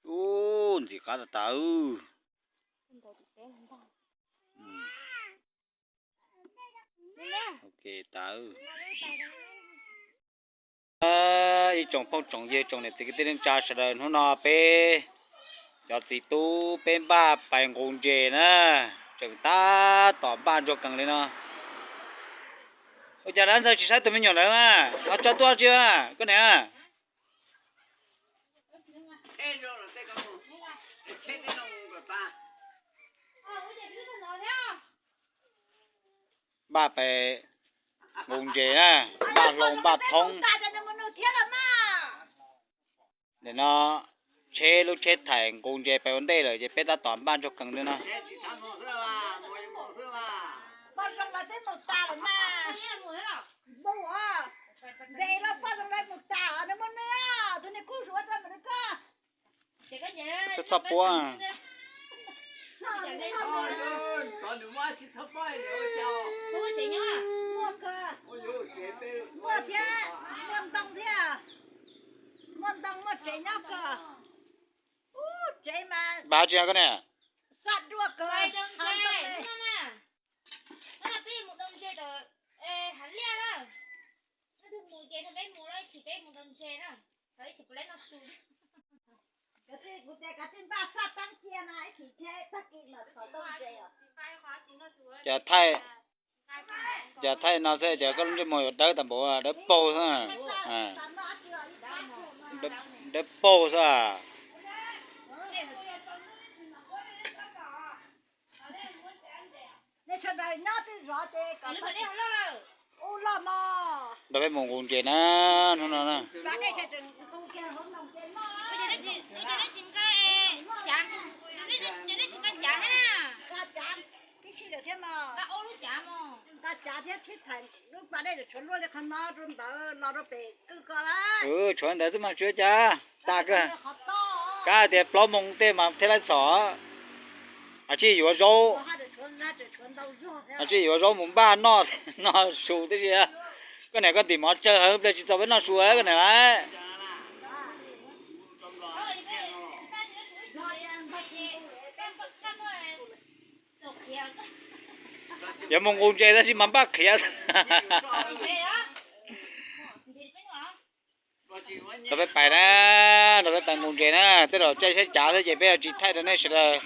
Ub, ntxim qab tas tas. Ib tsoom phooj tsoom ywg tsoom niam txiv kwv tij neej tsa sawv daws, hnub no peb cov txiv tub peb npaj pais nqus ntses na, tseem tab tom npaj ntsuag kees li no. Ua cas dab ntxawg tsis saib tus me nyuam ntawd mas ho tso tuaj tsi mas koj niam? Npaj pais nqus ntses na, npaj hlau npaj thoob. Nim no tsheb lub tsheb thaim nqus ntses pais ua ntej lawm ces peb tab tom npaj ntsuag kees li no. Txhob txhob puab. Npaj tsi koj niam? Cas thaij, cas thaij no xwb ces koj lub ntsej muag yuav dawb tas npaum, dawb paug xwb. Dawb paug xwb. Nrog peb mus nqus ntses na, hnub no na. Tshuav ntawd xwb mas tsis ua cas, tas kawg. Kab hais tias plaub moos tej mas thiaj laib txhom. Ab, tsij yuav zaub, ab, tsij yuav zaub mus npaj noj, noj su tib si. Koj niam koj ntim mov tsawg heev pliag tsis txaus peb noj su koj niam lauj. Yuav mus nqus ntses tab sis mas npaj qhiav. Nrog peb pais na, nrog peb pais nqus ntses na, tej zaum caij saib cav xwb ces peb yuav tsis thaij rau nej sawv daws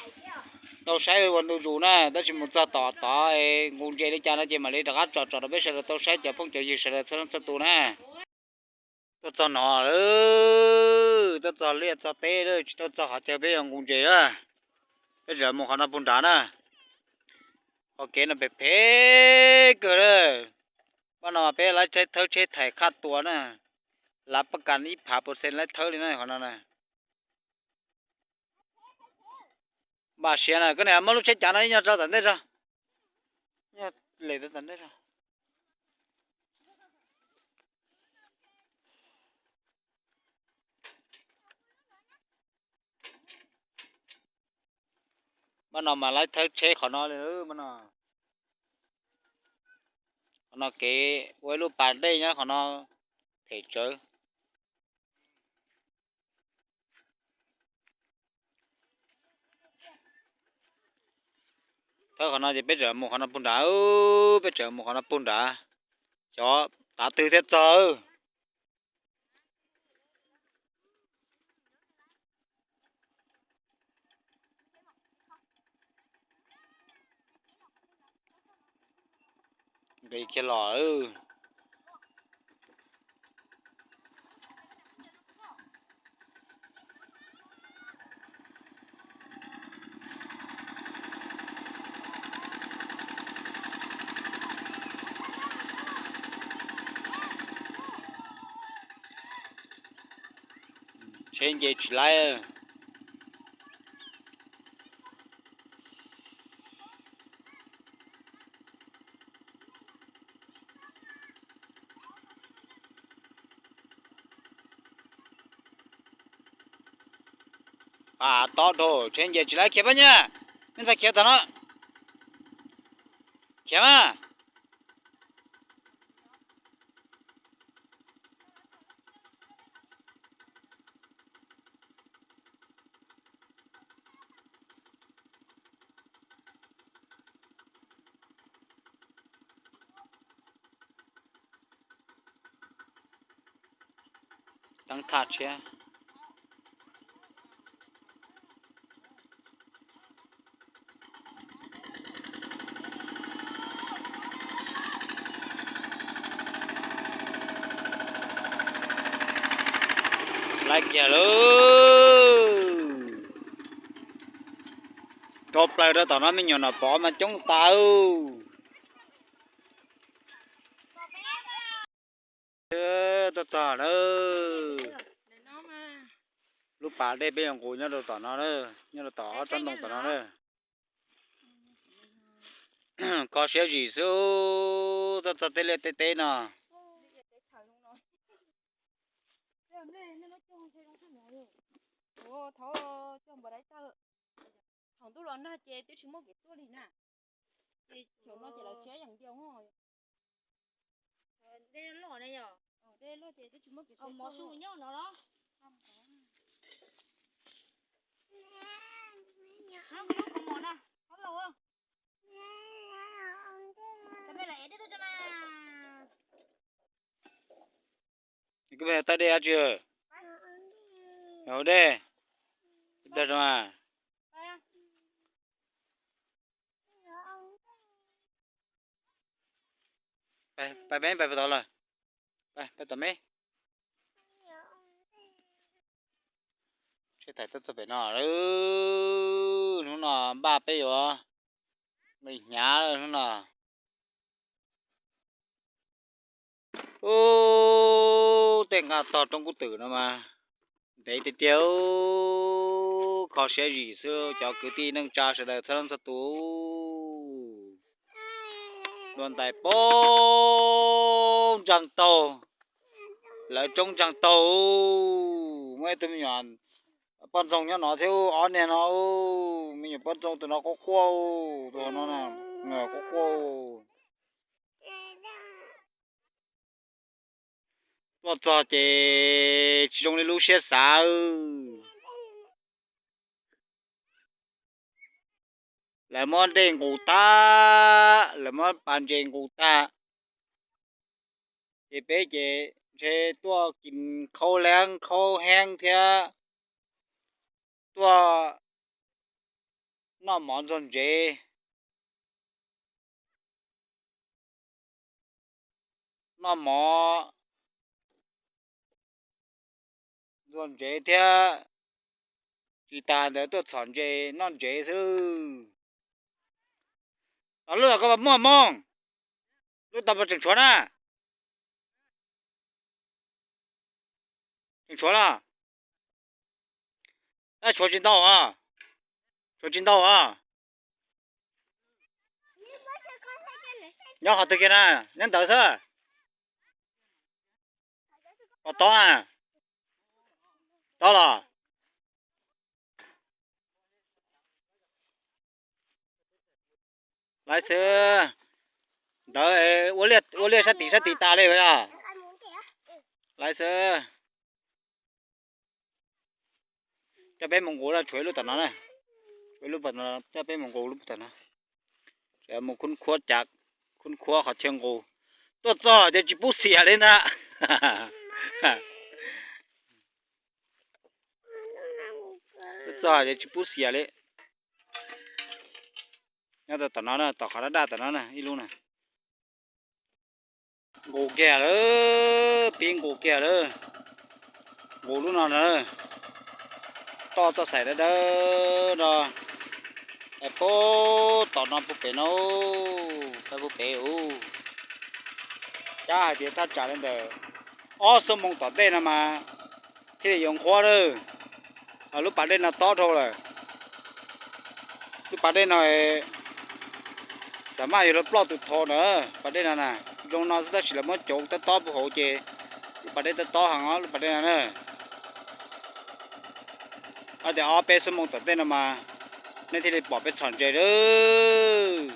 tau saib ua ntu zus na, tab sis mus txog tom tod nqus ntses li cas no ces mam li rov qab tsom tsom rau peb sawv daws tau saib cov phooj cov ywg sawv daws txhua leej txhua tus na. Tuaj txog no, tuaj txog liaj txog teb lawm, tsis tau txog qhov chaw peb yuav nqus ntses na. Peb tseem mus qhov no puag nrad na. Qhov kev no phem phem kawg lawm. Pab no mas peb laib thawb tsheb thaim qhaj tua na. Lav pab kas ib phav pawv xees laib thawb li na qhov no na. Npaj siab na, koj niam muab lub tsheb cav no ib nyuag rau tom ntej tso. Ib nyuag lem tom ntej tso. Pab no mas laib thawb tsheb qhov no li, pab no. Qhov no kev ua ib lub pas dej nyob qhov no phem tsawv. Thawb qhov no ces peb tseem mus qhov no puag nrad, peb tseem mus qhov no puag nrad. Xyov tav twg thiaj txog. Nqis kiag los. Tsheb nce tsis laib. Pam tob dhau, tsheb nce tsis laib, khiav pab nyab. Nej ntxhais khiav tag no. Khiav mas. Teeb thaj tshiab. Laiv kiag lauj. Rho plaws rau tom no me nyuam nom pov mas coob tas. Tuaj txog lawm. Lub pas dej peb yuav nqus nyob rau tom no, nyob rau tom ob tsob ntoo tom no na. Kho siab zim xwb, tuaj txog tej liaj tej teb no. Thaum ntuj los nag ces twb tsis muaj kev tuaj li na. Ces xyov no ces lawv tsheb yeej ntiag. Dej loj ne yom. Dej loj ces twb tsis muaj kev tuaj. Mov su nyob no los. Mov na, hov los. Koj peb taw dej dab tsi? Hauv dej. Dag rau mas. Pais peb pais tod lawm. Pais tom me. Seb tais tuaj txog pem no. Hnub no npaj peb yuav nqis hnyav hnub no. Ub, tej nqaj tog roob kub twm no mas ntev tiag tiag, kho siab zim xwb cov kwv tij neej tsa sawv daws txhua leej txhua tus. Dua ntais poob ntsaag taug, lawv roob ntsaag taug. Muaj ib tug me nyuam poj ntxoog nyob no thiab, ob niag no, me nyuam poj ntxoog tus no quaj quaj, tus no quaj quaj. Tuaj txog ces tsis zoo li lub siab xav. Lawv muab dej nqus tag, lawv muab pas ntses nqus tag, ces peb ces ntshe tuaj kis khaub leeb khaub heeb thiab tuaj noj mov ntxuag ntsev. Noj mov ntxuag ntsev thiab, tsis tas ntawd tuaj txhom ntses noj ntsev xwb. Tom lub koj muaj moo, lub tau tseem tshuav na. Tseem tshuav los? Tshuav tsis ntau os, tshuav tsis ntau os. Nyob qhov twg kiag na? Nyob ntawd xwb. Pom tau na? Tau los. Laiv xwb. Ntawd ua liaj sab tim sab tim tas li os. Laiv xwb. Coj peb mus nqus, tshuav ib lub tom no na. Tshuav ib lub tom no, coj peb mus nqus lub tom no. Mus khub khuab, cav khub khuab qhov chaw nqus. Tuaj txog ces tsis pub xiam li ntag. Tuaj txog ces tsis pub xiam li. Nyob tom no, tom qhov daj daj tom no na ib lub na. Nqus kiag lawm, pib nqus kiag lawm. Nqus lub no na, toj txoj xaim dawb dawb no. Pab tom no puag pem no, pab puag pem ub. Cab hais tias thaj tsam li ntawm ob xuab moos tom ntej no mas thiaj li yuav nqhuab lawm. Lub pas dej no tob dhau lawm. Lub pas dej no xam maj yuav luag ploj tus tho na. Pas dej no na, zoo no xwb tab sis lawv muab cov tob tob puag hauv ces lub pas dej tob tob heev os, lub pas dej no na. Tias ob peb xuab moos tom ntej no mas nej thiaj li pom peb txhom ntses lawm.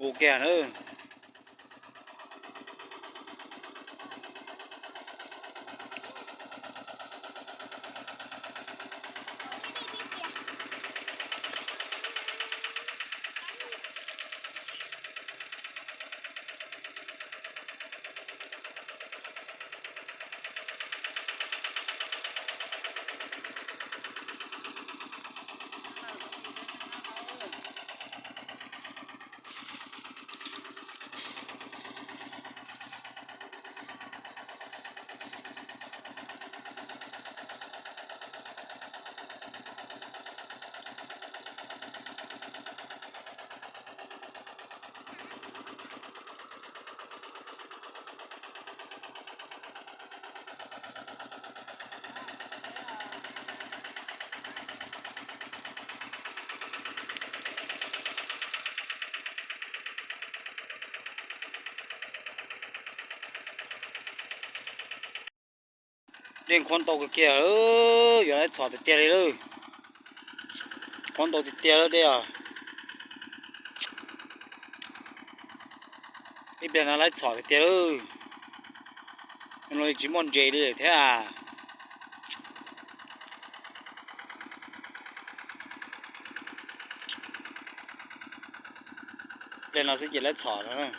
Ua kiag na. Dej qhuav ntau kawg kiag, yuav laib txhom tiag tiag li lawm. Qhuav ntau tiag tiag lawm dej os. Ib pliag no laib txhom tiag tiag lawm. No tsis muaj ntses li lawm thiab. Pliag no xwb ces laib txhom no.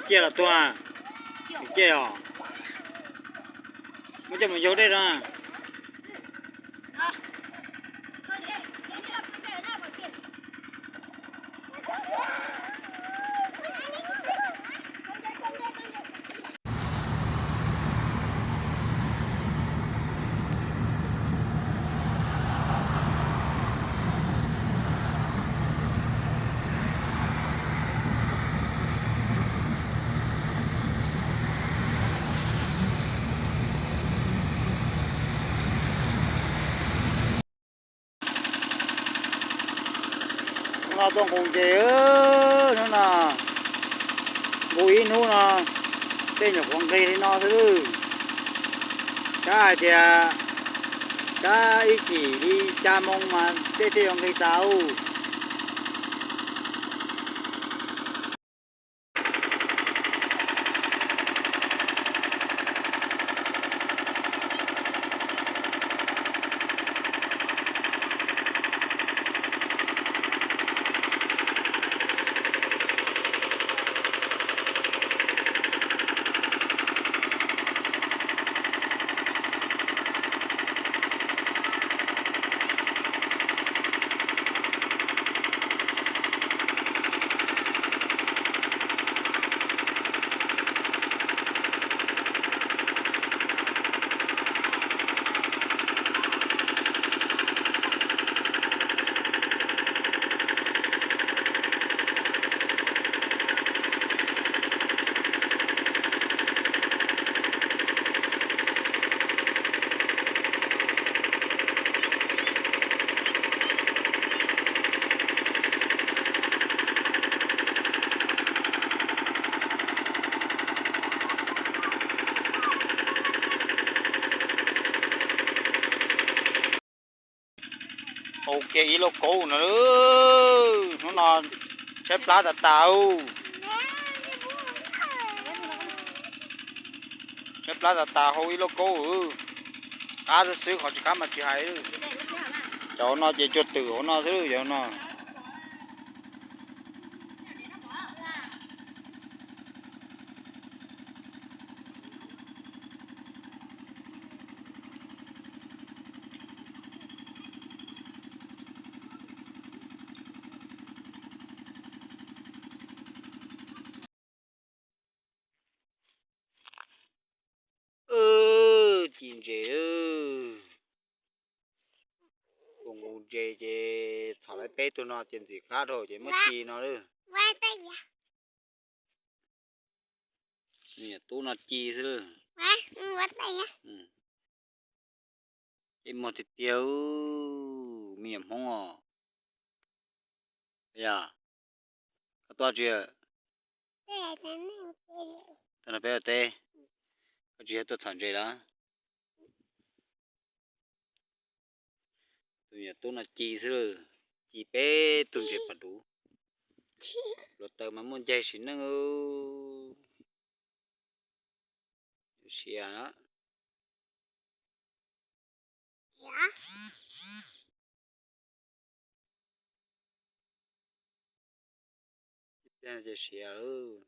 Ciaj los tuag. Ciaj os. Muab coj mus yug dej no. Hnub no tuaj nqus ntses, hnub no nqus ib hnub no, tej nyuam qhuav nqig li no xwb. Kav hais tias kav ib chim li xya moo mas tej twb yuav nqig tas ub. Hau kiag ib lauj kaub no, hnub no tshaib plab tas tas. Tshaib plab tas tas hau ib lauj kaub. Qab xwb xwb, qhov tsis qab mas tsis hais. Cov no ces cuag twm hauv no xwb cov no. Ci ntses, nqus ntses ces txhom laib peb tug no ces ntxim qab dhau ces muab ci no lawm. Me nyuam tub no ci xwb lawm. Ces muag tiag tiag, me nyuam Hmoob os. Yog koj tuaj tsis? Tuaj nrog peb ua teb, koj tsis yog tuaj txhom ntses los? Tus me nyuam tub no ci xwb lawm, ci peb tug ntses pom duv. Hluav taws mas muaj ncaig sim neej. Siav. Ces siav.